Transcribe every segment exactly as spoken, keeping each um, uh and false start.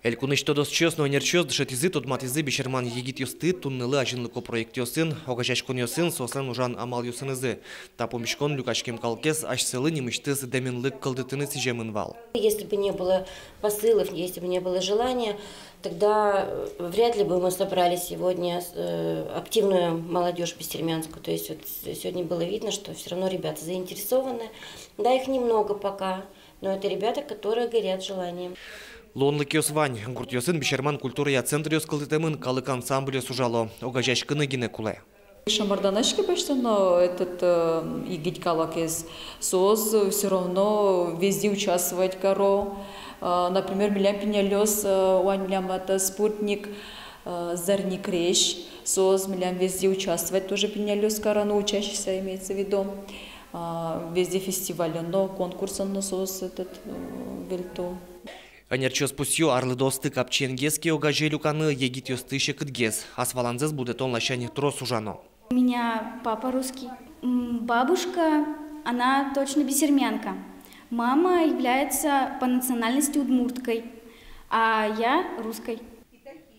Элькунысь тодосчиос но ӧнерчиос дышетӥзы, тодматӥзы бесерман егитъёсты туннэлы азинлыко проектъёсын, огазеяськонъёсын, соослэн ужан амалъёсынызы. Та пумиськон люкаськем калыкез асьсэлы нимысьтыз дэменлык кылдытыны сӥземын вал. Если бы не было посылов, если бы не было желания, тогда, э, вряд ли бы мы собрали сегодня, э, активную молодёжь бесермянскую. То есть вот с-, сегодня было видно, что всё равно ребята заинтересованы. Да, их немного пока, но это ребята, которые горят желанием. Луонлыкъёс вань. Гуртъёсын бесерман культурая центръёс кылдытэмын, калык ансамбльёс ужало. Огазеяськыны гинэ кулэ. Шамарданаське басьтоно этот, э, егит калыкез. Соос, э, всё равно везде участвовать каро. Э, например, милям пинялъёс, э, вань милям это «Спутник», э, «Зарни крезь». Соос милям везде участвовать тоже пинялъёс каро, ну, учащиеся имеется в виду. А, везде фестивальын но, конкурсын но соос этот, э, вельто. Ӧнерчиос пусъё, арлыдоосты капчиенгес ке огазе люканы, егитъёсты секытгес. Ас валанзэс будэтон ласянь трос ужано. У меня папа русский, м, бабушка, она точно бесермянка. Мама является по национальности удмурткой, а я русской.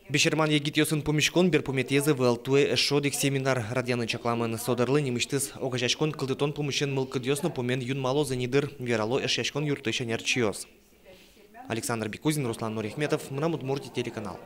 Бесерман егитъёсын пумиськон берпуметӥез ӧвӧл, туэ эшшо одӥг семинар радъяны чакламын. Со дырлы нимысьтыз огазеяськон кылдытон пумысен мылкыдъёс но пумен юнмалозы ни дыр, верало Эшъяськон юртысь ӧнерчиос. Александр Бекузин, Руслан Нурихметов, «Мынам Удмуртие» телеканал.